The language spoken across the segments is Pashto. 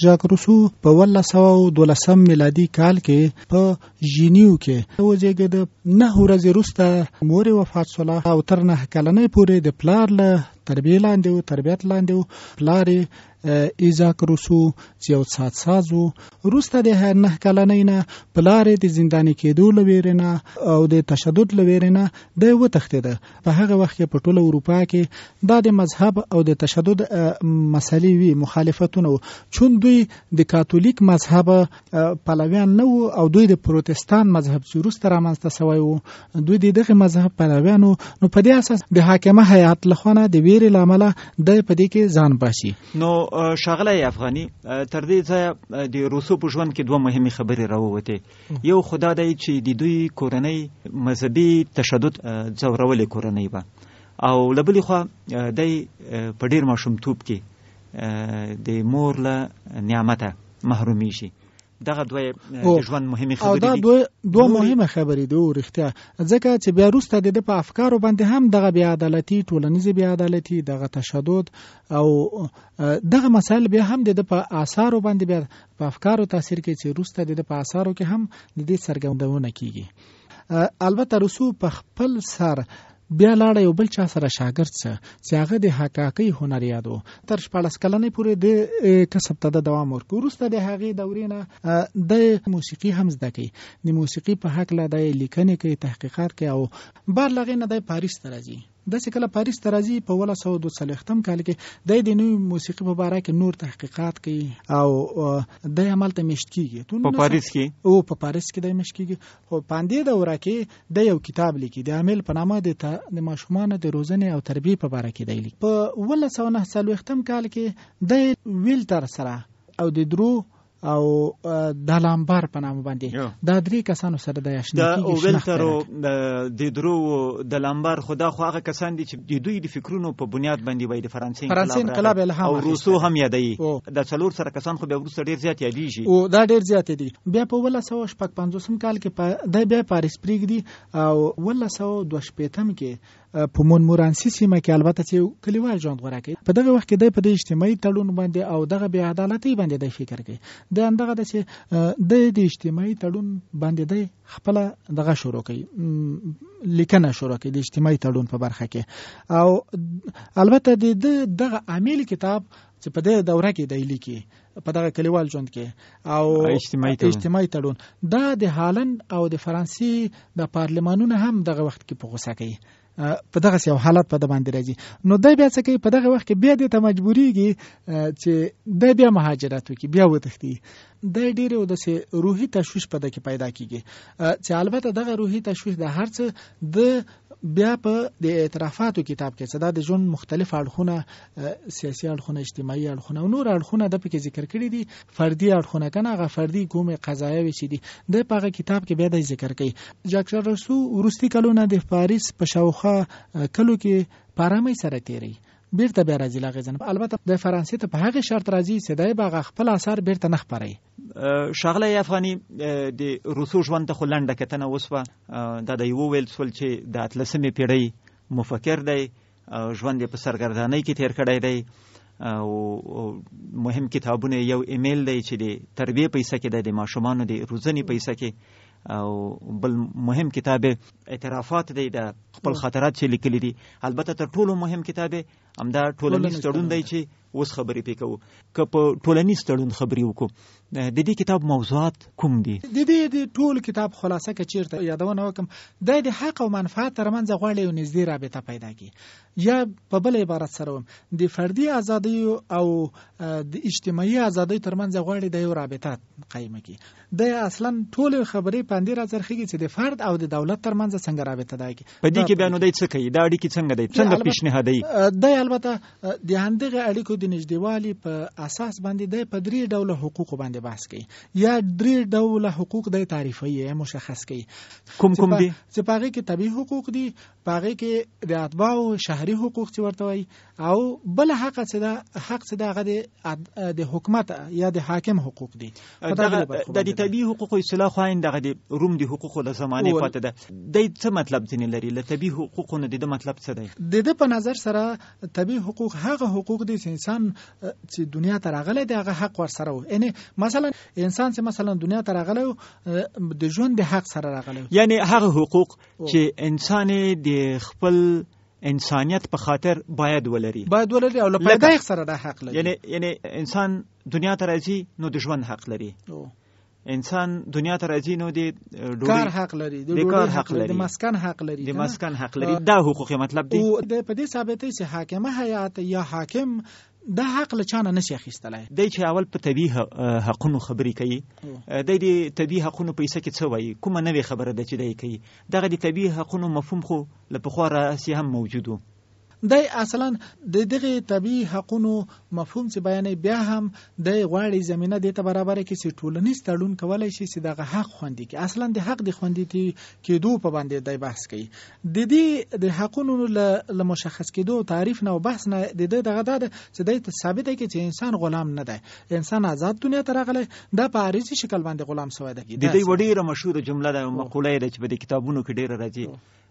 ژاک روسو په 1812 میلادي کال کې په ژینیو کې وزیږېد. 9 ورځې وروسته مور یې وفات شوله او تر 9 کلنۍ پورې د پلار له تربیې لاندې و، تربیت لاندې و. پلار یې ایزاک روسو چې یو ساز و، وروسته د 9 کلنۍ نه پلار یې د زنداني کېدو له ویرې نه او د تشدد له ویرې نه دی وتښتېده. په هغه وخت کې په ټوله اروپا کې دا د مذهب او د تشدد مسلې وي، مخالفتونه وو، چون دوی د کاتولیک مذهب پلویان نه وو او دوی د پروتستان مذهب چې وروسته رامنځته سوی وو، دوی د دغه مذهب پلویان وو. نو په دې اساس د حاکمه هیئت له خوا نه د ویرې له امله دی په دې کې ځان باسي. نو ښاغلی افغاني، تر دې ځایه د روسو په ژوند کې دوه مهمې خبرې راووتې. یو خو دا دی چې د دوی کورنۍ مذهبي تشدد ځورولې کورنۍ وه او له بلې خوا دی په ډیر ماشومتوب کې د مور له نعمته محرومیږي. دغه دوه د ژوند مهمې خبرې دي. او دا دوه مهمه خبرې دي، رښتیا، ځکه چې بیا وروسته د په افکارو باندې هم دغه بی عدالتي، ټولنیزې بی عدالتي، دغه تشدد او دغه مسایل بیا هم د په آثارو باندې، بیا په افکارو تاثیر کوي چې وروسته د په آثارو کې هم د دې څرګندونه کیږي. البته روسو په خپل سر بیا لاړه یو بل چا سره شاګرد سه چې هغه د حکاکۍ هنر یادو. تر 16 کلنۍ پورې د کسب ته د دوام ورکړ. وروسته د هغې دورې نه د موسیقي هم زده کوي، د موسیقي په هکله د لیکنې کوي، تحقیقات کوي او بار له هغې نه دی پاریس ته راځي. داسې کله پاریس ته راځي په 1842 کال کې، دی د نوې موسیقي په باره کې نور تحقیقات کوي او دی همالته میشت کیږي. په پاریس کې؟ او په پاریس کې دی میشت کیږي. خو په همدې دوره کې د یو کتاب لیکي د امیل په نامه، د ماشومانو د روزنې او تربیې په باره کې دی لیکي. په 1849 کال کې د ویلتر سره او د درو او د لامبار په نامه باندې دا درې کسانو سره د آشنا کیږي. د ویلتر او د درو د لامبار خدا خو هغه کسان دي چې د دوی د فکرونو په بنیاد باندې وای د فرانسې انقلاب الهام او روسو هم یادوي. دا څلور سره کسان خو بیا وروسته ډیر زیات یادېږي. او دا ډیر زیات دي. بیا په 1856 کال کې د بیا پاریس پریږدي او 1862 کې په مونمورانسي سیمه کې، البته چې کلیوال ژوند غوره کوي. په دغه وخت کې دی په دې اجتماعي تړون باندې او دغه بې عدالتۍ باندې دی فکر کوي. د همدغه د چې د اجتماعي تړون باندې دی خپل دغه شروع کوي، لیکنه شروع کوي د اجتماعي تړون په برخه کې. او البته د دغه امیل کتاب چې په دې دوره کې دی لیکي، په دغه کلیوال ژوند کې او اجتماعي تړون، دا د هالند او د فرانسې د پارلمانونه هم دغه وخت کې په غوسه کوي. په دغه یو حالت په د باندې راځي. نو دی بیا څه کوي؟ په دغه وخت کې بیا دې ته مجبوریږي چې دی بیا مهاجرت وکړي، بیا وتښتي. د ډیر یو داسې روحي تشویش په دې کې پیدا کیږي چې البته دغه روحي تشویش د هر څه د بیا په د اعترافاتو کتاب کې چې دا د ژوند مختلف اړخونه، سیاسي اړخونه، اجتماعي اړخونه او نور اړخونه د پکې ذکر کړي دي، فردي اړخونه کنه، هغه فردي کومه قضایاوې چې دي، د په هغه کتاب کې بیا د ذکر کوي. ژاک روسو وروستي کلونه د پاریس په شاوخوا کلو کې په آرامۍ سره تیری. بیرته بیا راځي له هغې. البته د فرانسې ته په هغه شرط راځي چې دی به هغه خپل آثار بیرته نه خپروي. ښاغلی افغاني، د روسو ژوند ته خو لنډه کتنه وسوه. دا د وویل سول چې د 18مې پیړۍ مفکر دی، ژوند یې په سرګردانۍ کې تیر کړی دی او مهم کتابونه یو ایمیل دی چې د تربیې په حصه کې دی، د ماشومانو د روزنې په حصه کې، او بل مهم کتاب اعترافات دی، د خپل خاطرات چې لیکلي دي. البته تر ټولو مهم کتاب همدا ټولنیز تړون دی چې اوس خبرې پې کوو. که په ټولنیز تړون خبرې وکړو، د دې کتاب موضوعات کوم دي؟ د دې د ټول کتاب خلاصه که چیرته یادونه وکم، د حق او منفعت ترمنځ غواړي یو نږدې رابطه پیدا کړي، یا په بل عبارت سره وم، د فردي ازادۍ او د اجتماعي ازادۍ ترمنځ غواړي د یو رابطه قایمه کړي. د اصلا ټول خبرې پاندې راځرخیږي چې د فرد او د دولت ترمنځ څنګه رابطه ده. په دې کې بیا نو دی څه کوي؟ دا اړیکې څنګه دی، څنګه پیشنهادوي؟ دی البته د همدغه اړیکو د نږدېوالي په اساس باندې دی په درې ډوله حقوق باندې بحث کوي، یا درې ډوله حقوق دی تعریفوي یا مشخص کوي. کوم کوم دي؟ چې په هغې کې طبیعي حقوق دي، په هغې کې د اتباعو شهري حقوق چې ورته وایي، او بل حق چې دا حق چې دا هغه د حکومت یا د حاکم حقوق دي. دغه د طبیعي حقوقو اصطلاح خو عین دغه د روم د حقوقو له زمانې پاتې ده. د څه مطلب ځینې لري؟ له طبیعي حقوقو نه د مطلب څه دی؟ د ده په نظر سره طبیعي حقوق هغه حقوق دي چې انسان چې دنیا ته راغلی دی هغه حق ورسره و، یعنی مثلا انسان چې مثلا دنیا ته راغلی د ژوند د حق سره راغلی، یعنی هغه حقوق چې انسان د خپل انسانیت په خاطر باید ولري، باید ولري او له پیدایښت سره دا حق لري. یعنی انسان دنیا ته راځي نو د ژوند حق لري، انسان دنیا ته راځي نو د کار حق لري، د کار حق لري، د مسکن حق لري، د مسکن حق لري. دا حقوق مطلب دی. او د په دې ثابتې چې حاکمه هیئت یا حاکم دا حق له چا نه نشي اخیستلای. دی چې اول په طبیعي حقونو خبرې کوي، دی د طبیعي حقونو په حصه کې څه وایي؟ کومه نوې خبره ده چې دی کوي؟ دغه د طبیعي حقونو مفهوم خو له پخوا راهیسې هم موجود و. دی اصلا د دغه طبیعي حقونو مفهوم چې بیانوي، بیا هم دی غواړي زمینه دې ته برابره کړي چې ټولنیز تړون کولای شي چې دغه حق خوندي کړي. اصلا د حق د خوندي کېدو په باندې دی بحث کوي. د دې د حقونو له مشخص کېدو تعریف نه او بحث نه د ده دغه دا ده چې دی ته ثابته کړي چې انسان غلام نه دی، انسان آزاد دنیا ته راغلی، دا په عارضي شکل باندې غلام شوی دی. د دې یوه ډېره مشهوره جمله ده، مقوله یې ده چې په دې کتابونو کې ډېره راځي،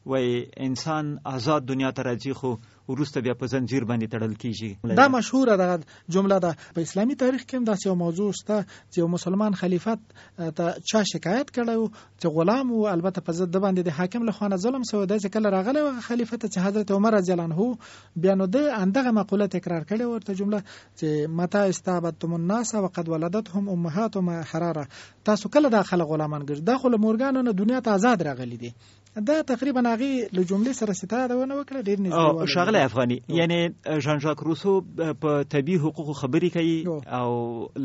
وایي انسان آزاد دنیا ته راځي خو وروسته بیا په زنجیر باندې تړل کیږي. دا مشهوره دغه جمله ده. په اسلامي تاریخ کې هم داسې یو موضوع شته چې یو مسلمان خلیفه ته چا شکایت کړی و چې غلام و، البته په ضد باندې د حاکم له خوا نه ظلم شوی دی، چې کله راغلی و هغه خلیفه ته چې حضرت عمر رضی الله عنه، بیا نو ده همدغه مقوله تکرار کړې ورته جمله چې متى استعبدتم الناس وقد ولدتهم امهاتهم حراره، تاسو کله دا خلک غلامان ګرځي، دا خو له مورګانو نه دنیا ته آزاد راغلي دي. دا تقریبا هغه له جملې سره ستا یادونه وکړه، ډېر نږدې والی ښاغلی افغاني، یعنی ژان ژاک روسو په طبیعي حقوقو خبرې کوي او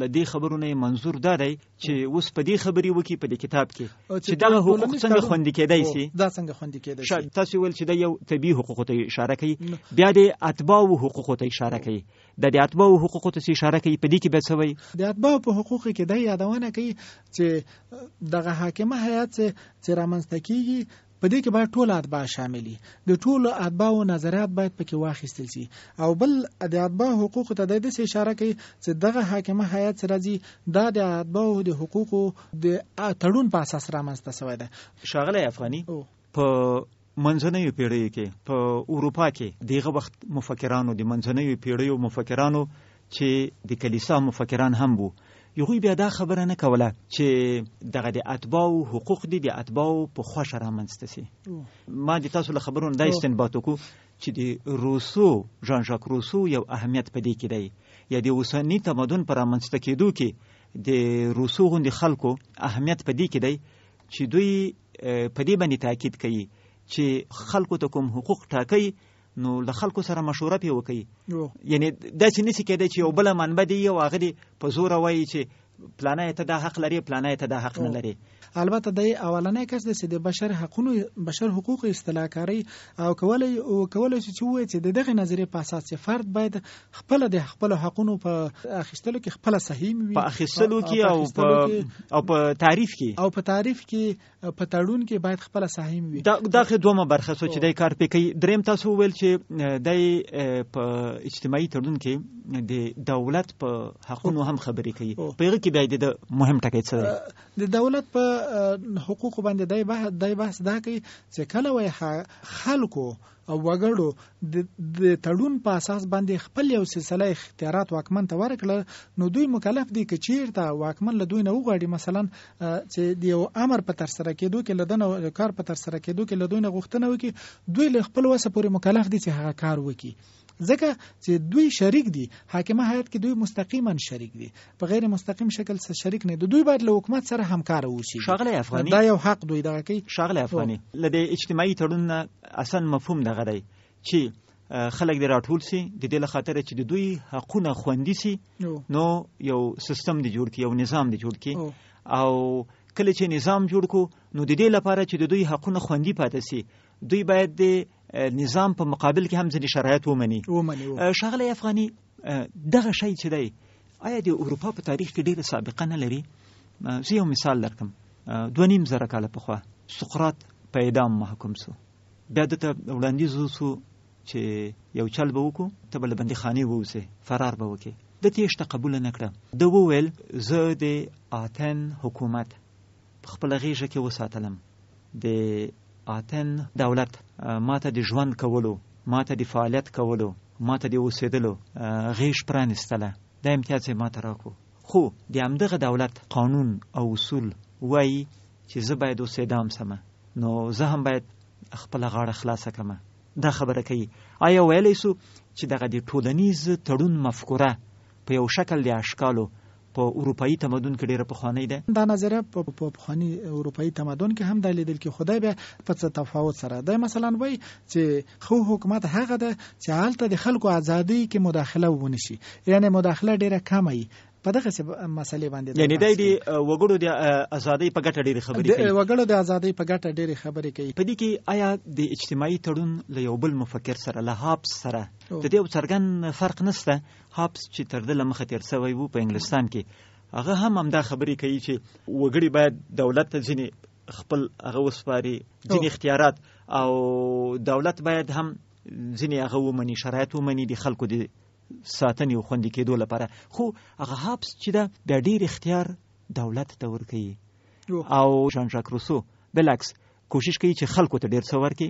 له دې خبرو نه یې منظور دا دی چې اوس په دې خبرې وکړي په دې کتاب کې چې دغه حقوق څنګه خوندي کېدای شي، دا څنګه خوندي کېدای شي. تاسو ویل چې دا یو طبیعي حقوقو ته اشاره کوي، بیا د اتباعو حقوقو ته اشاره کوي. د د اتباعو حقوقو ته اشاره کوي، په دې کې به څه وایي؟ د اتباعو په حقوقو کې دا یادونه کوي چې دغه حاکمه هیئت چې رامنځته کیږي په دې کې باید ټول اتباع شامل وي، د ټولو اتباعو نظریات باید پکې واخیستل شي. او بل د اتباع حقوقو ته د داسې اشاره کوي چې دغه حاکمه هیئت چې راځي دا د اتباعو د حقوقو د تړون په اساس رامنځته شوی دی. ښاغلی افغاني، په منځنیو پیړیو کې په اروپا کې دغه وخت مفکرانو، د منځنیو پیړیو مفکرانو چې د کلیسا مفکران هم وو، هغوی بیا دا خبره نه کوله چې دغه د اتباعو حقوق دي د اتباعو په خوښه رامنځته سي. ما د تاسو له خبرو نه دا استنباط وکړو چې د روسو، ژان ژاک روسو یو اهمیت په دې کې دی، یا د اوسني تمدن په رامنځته کېدو کې د روسو غوندې خلکو اهمیت په دې کې دی چې دوی په دې باندې تاکید کوي چې خلکو ته کوم حقوق ټاکي نو له خلکو سره مشوره پې وکړي. یعنی داسې نشي کېدای چې یو بله منبع دی او هغه دې په زوره وایي چې پلانه ته دا حق لري، پلانه ته دا حق نه لري. البته دی اولنی کس دی چې د بشر حقونو، بشر حقوق اصطلاح کاري او کولای شي چې ووایي چې د دغې نظریې په اساس چې فرد باید خپله د خپلو حقونو په اخیستلو کې خپله سهیم وي، په اخیستلو کې او په تعریف کې، او په تعریف کې په تړون کې باید خپله سهیم وي. دا خو دومره برخه سو چې دی کار پې کوي. دریم تاسو وویل چې دی په اجتماعي تړون کې د دولت په حقونو هم خبرې کوي، په هغه کې بیا د مهم ټکی څه دی؟ د دولت په حقوقو باندې دی بحث دا کوي چې کله وایي خلکو او وګړو د تړون په اساس باندې خپل یو سلسله اختیارات واکمن ته ورکړل، نو دوی مکلف دي که چیرته واکمن له دوی نه وغواړي مثلا چې د یو امر په ترسره کېدو کې له دنه کار په ترسره کېدو کې له دوی نه غوښتنه وکړي، دوی له خپل وسه پورې مکلف دي چې هغه کار وکړي، ځکه چې دوی شریک دي. حاکمه هیئت کې دوی مستقیما شریک دي، په غیر مستقیم شکل سره شریک نه دي، دوی باید له حکومت سره همکار اوسي. ښاغلی افغاني، دا یو حق دوی دغه کوي. ښاغلی افغاني، له دې اجتماعي تړون نه اصلا مفهوم دغه دی چې خلک دې راټول سي د دې له خاطره چې د دوی حقونه خوندي سي، نو یو سیستم دې جوړ کړي، یو نظام دې جوړ کړي، او کله چې نظام جوړ کړو نو د دې لپاره چې د دوی حقونه خوندي پاتې سي، دوی باید د نظام په مقابل کې هم ځینې شرایط ومني. ښاغلی افغاني، دغه شی چې دی آیا د اروپا په تاریخ کې ډېره سابقه نه لري؟ زه یو مثال درکم. 2500 کاله پخوا سقراط په اعدام محکوم سو، بیا ده ته وړاندیز وسو چې یو چل به وکړو، ته به له بندیخانې ووځې، فرار به وکړې. ده تېښته قبوله نه کړه. ده وویل زه د آتن حکومت په خپله غېږه کې وساتلم، د آتن دولت ما ته د ژوند کولو، ما ته د فعالیت کولو، ماته د اوسېدلو غېږ پرانیستله، دا امتیاز یې ماته راکړو، خو د همدغه دولت قانون او اصول وایي چې زه باید اوس اعدام سمه، نو زه هم باید خپله غاړه خلاصه کړم. دا خبره کوي. آیا ویلی سو چې دغه د ټولنیز تړون مفکوره په یو شکل د اشکالو په اروپایي تمدن کې ډیره پخوانۍ ده؟ دا نظریه په پخواني اروپایي تمدن کې هم دا لیدل کېږي، خو دی بیا په څه تفاوت سره. دی مثلا وایي چې ښه حکومت هغه ده چې هلته د خلکو ازادۍ کې مداخله ونه شي، یعنې مداخله ډیره کمه وي. په دغه مسلې باندې یعنی دی د وګړو د ازادۍ په ګټه ډېرې خبرې کوي، د وګړو د ازادۍ په ګټه ډېرې خبرې کوي. په دې کې آیا د اجتماعي تړون له یو بل مفکر سره، له هابس سره، د دې یو څرګند فرق نشته؟ هابس چې تر ده له مخه تېر شوی وو په انګلستان کې، هغه هم همدا خبرې کوي چې وګړي باید دولت ته ځینې خپل هغه وسپاري، ځینې اختیارات، او دولت باید هم ځینې هغه ومني، شرایط ومني د خلکو د ساتنې او خوندي کېدو لپاره. خو هغه هابس چې ده بیا ډېر اختیار دولت ته ورکوي، او ژان ژاک روسو بالعکس کوشش کوي چې خلکو ته ډېر څه ورکړي.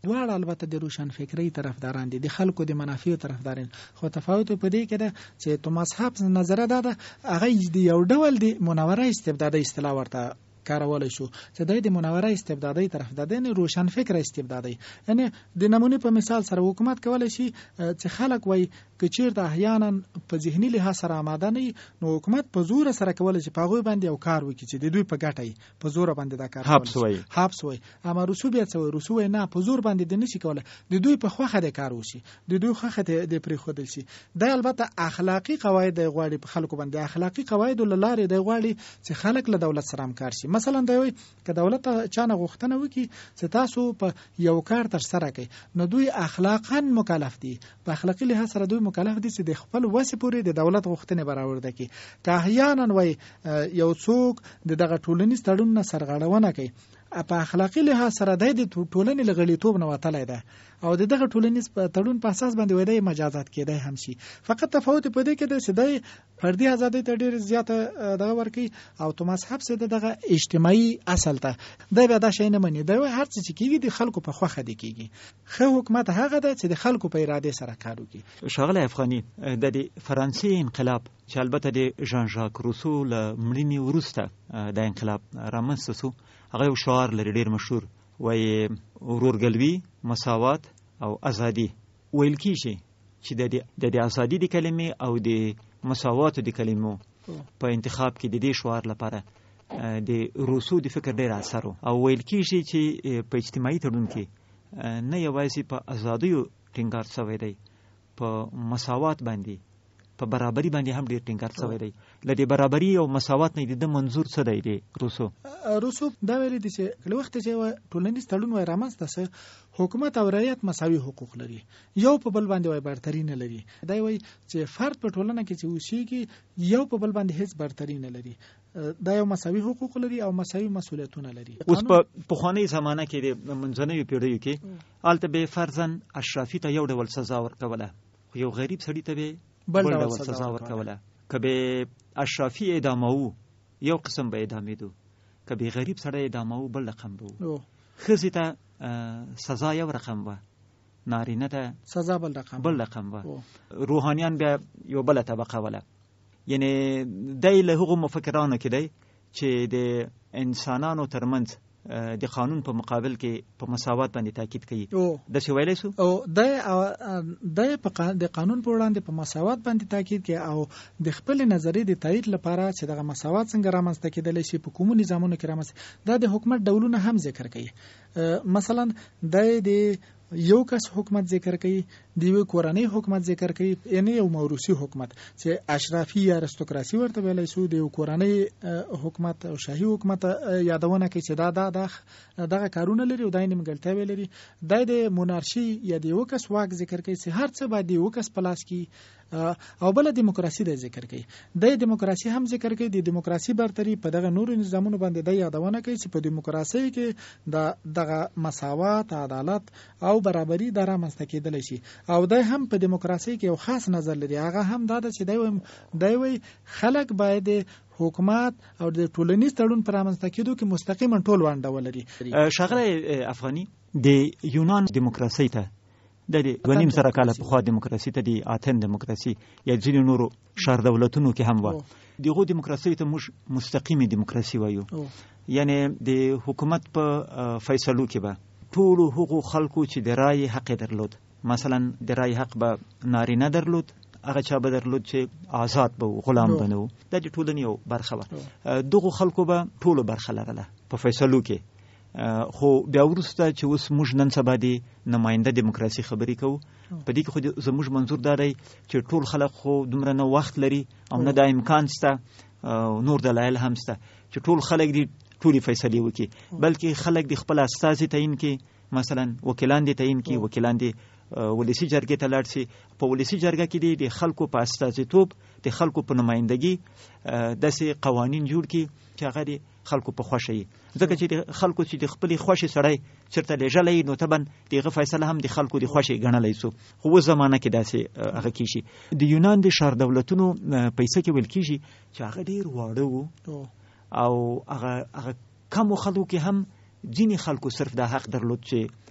دواړه البته د روشنفکرۍ طرفداران دي، د خلکو د منافعو طرفداران، خو تفاوت په دې کې ده چې توماس هابس نظریه دا ده، هغه د یو ډول د منوره استبدادي اصطلاح ورته کارولی شو چې دی د منوره استبدادۍ طرفدار دی، یعنې روشنفکره استبدادۍ. یعنې د نمونې په مثال سره حکومت کولی شي چې خلک وایي که چیرته احیانا په ذهني لحاظ سره آماده نه وي، نو حکومت په زوره سره کولی شي په هغوی باندې یو کار وکړي چې د دوی په ګټه وي، په زوره باندې دا کار هابس وایي. هابس وایي. اما روسو بیا څه وایي؟ روسو وایي نه، په زور باندې دې نشي کولی، د دوی په خوښه دې کار وشي، د دوی خوښه دې پرېښودل شي. دی البته اخلاقي قواعد دی غواړي په خلکو باندې، اخلاقي قواعدو له لارې دی غواړي چې خلک له دولت سره همکار شي. مثلا دی وایي که دولت ته چا نه غوښتنه وکړي چې تاسو په یو کار تر سره کړئ، نو دوی اخلاقا مکلف دي، په اخلاقي لحاظ سره دوی مکلف دي چې د خپل وسې پورې د دولت غوښتنې برابرده کړي. که احیانا وایي یو څوک د دغه ټولنیز تړون نه سرغړونه کوي، په اخلاقي لحاظ سره دی د ټولنې له غړیتوب نه وتلی دی او د دغه ټولنیز تړون په اساس باندې وایي دی مجازات کېدای هم شي. فقط تفاوت په دې کې دی چې دی فردي ازادۍ ته ډېر زیاته دغه ورکوي او توماس هابس د دغه اجتماعي اصل ته دی بیا دا شی نه مني. دی وایي هر څه چې کېږي د خلکو په خوښه دې کېږي، ښه حکومت هغه دی چې د خلکو په ارادې سره کار وکړي. ښاغلی افغاني، د دې فرانسې انقلاب چې البته د ژان ژاک روسو له مړینې وروسته دا انقلاب رامنځته شو، هغه یو شعار لري ډېر مشهور، وایي ورورګلوي، مساوات او ازادي. ویل کیږي چې د دې ازادي د کلمې او د مساواتو د کلمو په انتخاب کې د دې شعار لپاره د روسو د فکر ډېر اثر و، او ویل کیږي چې په اجتماعي تړون کې نه یوازې په ازادیو ټینګار شوی دی، په مساوات باندې، په برابري باندې هم ډېر ټینګار شوی دی. له دې برابري او مساوات نه د ده منظور څه دی؟ د روسو روسو دا ویلي دي چې له وخته چې یو ټولنیز تړون وای رامنځته سه، حکومت او رعیت مساوي حقوق لري، یو په بل باندې وای برتري نه لري. دی وایي چې فرد په ټولنه کې چې اوسیږي یو په بل باندې هیڅ برتري نه لري، دا یو مساوي حقوق لري او مساوي مسولیتونه لري. اوس په پخوانۍ زمانه کې د منځنیو پیړیو کې هلته به فرضاً اشرافي ته یو ډول سزا ورکوله، خو یو غریب سړي ته به بل ډول سزا ورکوله. که به اشرافي اعداموو یو قسم به اعدامېدو، که به غریب سړی اعداموو بل رقم به وو. ښځې ته سزا یو رقم وه، نارینه ته سزا بل رقم بل رقم وه. روحانیان بیا یو بله طبقه وله. یعنی دی له هغو مفکرانو کې دی چې د انسانانو ترمنځ د قانون په مقابل کې په مساوات باندې تاکید کوي. داسې ویلی سو؟ او دی په د قانون په وړاندې په مساوات باندې تاکید کوي او د خپل نظریې د تایید لپاره چې دغه مساوات څنګه رامنځته کېدلی شي، په کومو نظامونو کې رامنځته، دا د حکومت ډولونه هم ذکر کوي. مثلا دی د یو کس حکومت ذکر کوي، د یوې کورنۍ حکومت ذکر کوي، یعنی یو موروثي حکومت چې اشرافي یا ارستوکراسي ورته ویلی شو، د یو کورنۍ حکومت او شاهي حکومت یادونه کوي چې دا دا دا دغه کارونه لري او دا نیمګړتیاوې لري. دی د مونارشي یا د یو کس واک ذکر کوي چې هر څه باید د یو کس په لاس کې، او بله دیموکراسي دی ذکر کوي. دی دیموکراسي هم ذکر کوي، د دیموکراسي برتري په دغه نورو نظامونو باندې دی یادونه کوي چې په دیموکراسي کې د دغه مساوات، عدالت او برابري دا رامنځته کېدلی شي. او دی هم په دیموکراسي کې یو خاص نظر لري، هغه هم دا ده چې دی وایي خلک باید حکومت او د ټولنیز تړون په رامنځته کېدو کې مستقیما ټول ونډه ولري. ښاغلی افغاني، د یونان دیموکراسۍ ته د 2500 کاله پخوا دیموکراسي ته د آتن دیموکراسي یا ځینو نورو ښار دولتونو کې هم وه. دغو دیموکراسي ته موږ مستقیمې دیموکراسي وایو، یعنی د حکومت په فیصلو کې به ټولو هغو خلکو چې د رایې حق یې درلود، مثلا د رایې حق به نارینه درلود، هغه چا به درلود چې آزاد به و، غلام به نه و، دا د ټولنې یو برخه وه. دغو خلکو به ټولو برخه لرله په فیصلو کې. خو بیا وروسته چې اوس موږ نن سبا د نماینده دیموکراسي خبرې کوو، په دې کې خو زموږ منظور دا دی چې ټول خلک خو دومره نه وخت لري او نه دا امکان شته، نور دلایل هم شته چې ټول خلک دې ټولې فیصلې وکړي، بلکې خلک دې خپل استازي تعین کړي، مثلا وکیلان دې تعین کړي، وکیلان دې ولسي جرګې ته لاړ شي، په ولسي جرګه کې دې د خلکو په استازیتوب، د خلکو په نمایندګي داسې قوانین جوړ کړي چې هغه دې خلکو په خوښه وي. ځکه چې د خلکو چې د خپلې خوښې سړی چېرته لېږلی نو طبعا د هغه فیصله هم د خلکو د خوښې ګڼلی سو. خو اوس زمانه کې داسې هغه کیږي. د یونان د ښار دولتونو په حصه کې ویل کیږي چې هغه ډېر واړه وو او هغه کمو خلکو کې هم ځینې خلکو صرف دا حق درلود چې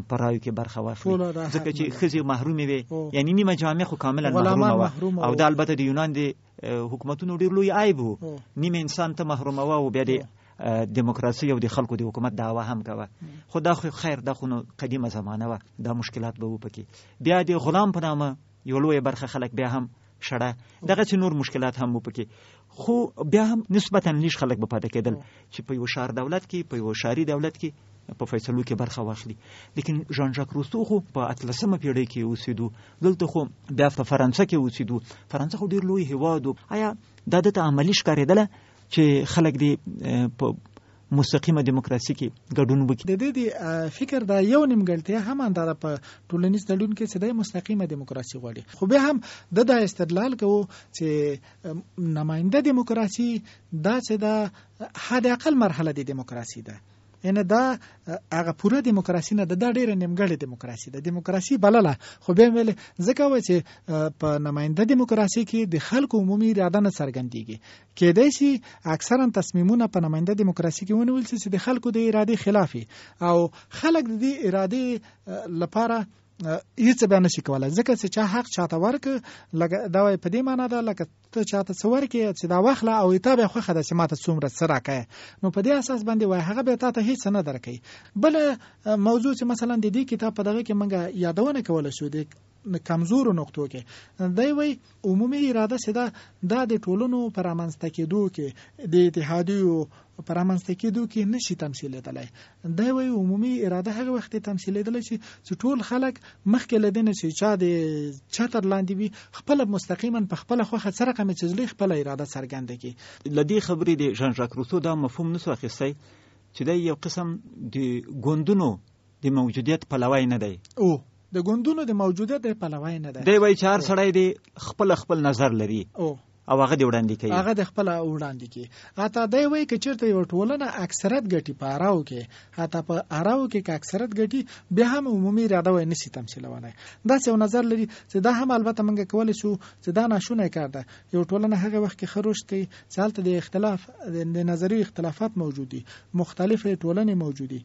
په رایو کې برخه واخلي، ځکه چې ښځې محرومې وې، یعنی نیمه جامع خو کاملا محرومه وه. او دا البته د یونان د حکومتونو ډیر لوی عیب وو، نیم انسان ته محروموه او بیا د دیموکراسي او د خلکو د حکومت دعوه هم کوه. خو دا خو خیر، دا خو نو قدیمه زمانه وه، دا مشکلات به وو پکې. بیا د غلام په نامه یو لویه برخه خلک بیا هم شړه، دغسې نور مشکلات هم وو پکې. خو بیا هم نسبتا لږ خلک به پاتې کېدل چې په یو ښار دولت کې، په یو ښاري دولت کې په فیصلو کې برخه واخلي. لیکن ژان ژاک روسو خو په اتلسمه پیړۍ کې اوسېدو، دلته خو بیا په فرانسه کې اوسېدو. فرانسه خو ډېر لوی هیواد و. آیا دا ده ته عملي ښکارېدله چې خلک دې په مستقیمه دیموکراسي کې ګډون وکړي؟ د دې د فکر دا یو نیمګړتیا هم اندازه په ټولنیز تړون کې چې د مستقیمه دیموکراسي غواړي، خو بیا هم د دا استدلال کوو چې نماینده دیموکراسي دا چې دا حد اقل مرحله د دیموکراسي ده، یعنی دا هغه پوره دیموکراسي نه ده، دا ډیره نیمګړې دیموکراسي ده. دیموکراسي بلله خو بیا ویل ځکه وایي چې په نماینده دیموکراسي کې د خلکو عمومي اراده نه څرګندیږي. کېدای شي اکثرا تصمیمونه په نماینده دیموکراسي کې ونیول شي چې د خلکو د ارادې خلاف وي او خلک د دې ارادې لپاره هیڅ بیا نشي کولای، ځکه چې چا حق چاته ورک، لکه دا وایي په دې معنی ده لکه ته چاته څه ورکې چې دا واخله او تا بیا خوښه ده چې ماته څومره څه راکوې، نو په دې اساس باندې وایي هغه بیا تاته هیڅ نه درکوي. بله موضوع چې مثلا د دې کتاب په دغه کې موږ یادونه کولی شو د کمزورو نقطو کې، دی وایي عمومي اراده چې ده دا د ټولنو په رامنځته کېدو کې، د اتحادیو په رامنځته کېدو کې نشي تمثیلېدلی. دی وایي عمومي اراده هغه وخت تمثیلېدلی شي چې ټول خلک مخکې له دې نه چې چا د چتر لاندې وي خپله مستقیما په خپله خوښه څه رقم چې زړه خپله اراده څرګنده کړي. له دې خبرې د ژان ژاک روسو دا مفهوم نسو اخیستی چې دی یو قسم د ګوندونو د موجودیت پلوی نه دی. او د ګوندونو د موجودیت د پلوی نه دی. دی وایي چې هر سړی دی خپل خپل نظر لري او هغه دی وړاندې کوي، هغه د خپل وړاندې کوي. حتی دی وایي که چېرته یوه ټولنه اکثریت ګټي په اراو کې، حتی په اراو کې که اکثریت ګټي بیا هم عمومي اراده وایي نشي تمثیلولای. داسې یو نظر لري چې دا هم البته موږ کولی شو چې دا ناشونی کار ده. یو ټولنه هغه وخت کې ښه رشد کوي چې هلته د اختلاف، د نظریو اختلافات موجود دي، مختلفې ټولنې موجود دي،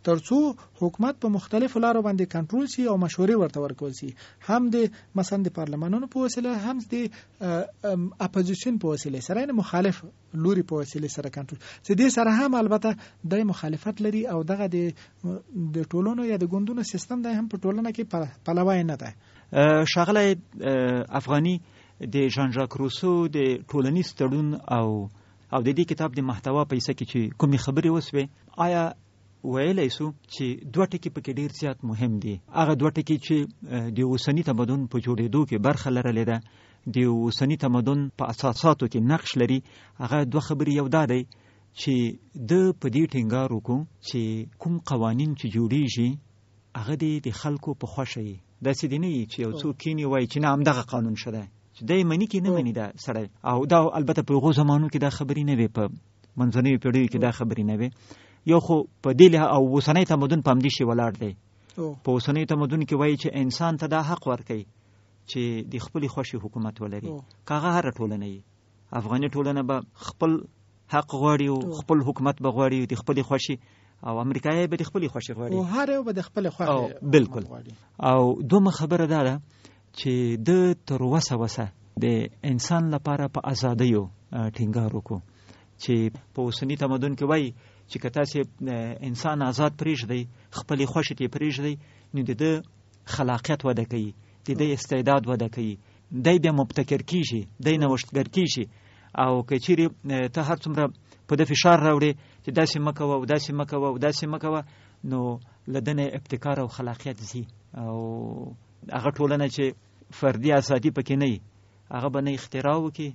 ترڅو حکومت په مختلفو لارو باندې کنټرول شي او مشورې ورته ورکول شي، هم د مثلا د پارلمانونو په وسیله، هم د اپوزیسیون په وسیله سره، یعنی مخالف لوري په وسیله سره کنټرول چې دې سره هم البته د مخالفت لري او دغه د ټولنو یا د ګوندونو سیستم دی هم په ټولنه کې پلوی نه دی. ښاغلی افغاني، د ژان ژاک روسو د ټولنیز تړون او د دې کتاب د محتوا په حصه کې چې کومې خبرې وسوې، آیا ویلی سو چې دوه ټکي پکې ډیر زیات مهم دي؟ هغه دوه ټکي چې د اوسني تمدن په جوړېدو کې برخه لرلې ده، د اوسني تمدن په اساساتو کې نقش لري، هغه دوه خبرې یو دا دی چې ده په دې ټینګار وکړو چې کوم قوانین چې جوړیږي هغه دې د خلکو په خوښه وي، داسې دې نه وي چې یو څوک کښېني وایي چې نه همدغه قانون ښه دی، چې دی مني کې نه مني دا سړی. او دا البته په هغو زمانو کې دا خبرې نه وې، په منځنیو پیړیو کې دا خبرې نه وې. یو خو په دې لحاظ او اوسنی تمدن په همدې شي ولاړ دی. په اوسنی تمدن کې وایي چې انسان ته دا حق ورکوي چې د خپلې خوښې حکومت ولري، که هغه هره ټولنه وي. افغاني ټولنه به خپل حق غواړي او خپل حکومت به غواړي د خپلې خوښې. او امریکایي به د خپلې خوښې غواړي او هر یو به د خپلې خوښې بالکل. او دومره خبره دا ده چې د تر وسه وسه د انسان لپاره په ازادیو ټینګار وکړو، چې په اوسني تمدن کې وایي چې که تاسې انسان آزاد پرېږدئ، خپلې خوښې ته یې پرېږدئ، نو د ده خلاقیت وده کوي، د ده استعداد وده کوي، دی بیا مبتکر کیږي، دی نوښتګر کیږي. او که چیرې ته هر څومره په ده فشار راوړې چې داسې مه کوه او داسې مه کوه او داسې مه کوه، نو له ده نه ابتکار او خلاقیت ځي. او هغه ټولنه چې فردي ازادي پکې نه وي، هغه به نه اختراع وکړي،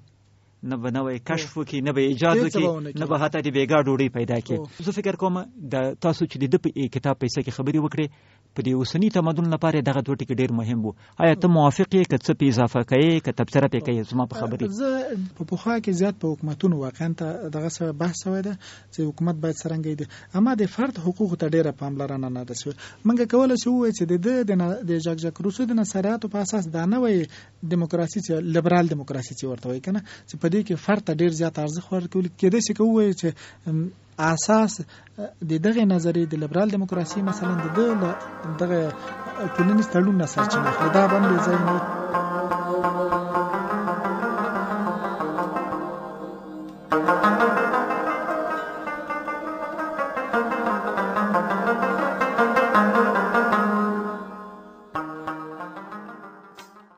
نه به نوی کشف وکړي، نه به ایجاد وکړي، نه به حتی د بیګا ډوډۍ پیدا کړي. زه فکر کوم د تاسو چې د ده په کتاب په حصه کې خبرې وکړې، په دې اوسني تمدن لپاره دغه دوه ټکي ډېر مهم وو. آیا ته موافق یې که څه په اضافه کوې، که تبصره پې کوې زما په خبرې؟ زه په پخوا کې زیات په حکومتونو واقعا ته دغه څه بحث شوی دی چې حکومت باید څرنګه دی، اما د فرد حقوقو ته ډېره پاملرنه نه ده شوې. موږ کولی شو ووایو چې د ده د ژاک ژاک روسو د نظریاتو په اساس دا نوې دیموکراسي چې لیبرال دیموکراسي چې ورته وایي کنه، چې په دې کې فرد ته ډېر زیات ارزښت ورکول کېدای شي. که ووایو چې اساس د دغه نظریې د لیبرال دیموکراسي مثلا د ده له دغه ټولنیز تړون نه سرچینه اخلي، دا به هم بې ځای نه وي.